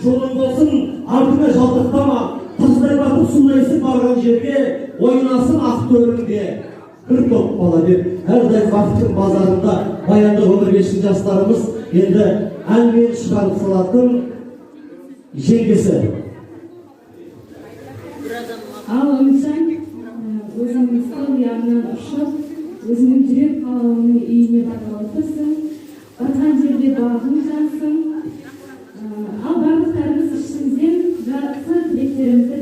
Жолың болсын, артыңа жалтақтама, таздай батып, судай сіңіп, барған жерге ойнасын ақ төріңде бір топ бала деп, әрдайым бақыттың базарында баянды өмір кешкен жастарымыз енді әнмен шығарып салатын жеңгесі. Ал Үмітжан, өзіңнің ыстық ұяңнан ұшып, өзіңнің жүрек қалауыңның үйіне барғалы тұрсың. Барған жерде бағың жансын. Ал барлықтарыңыз ішімізден жақсы тілектерімізді.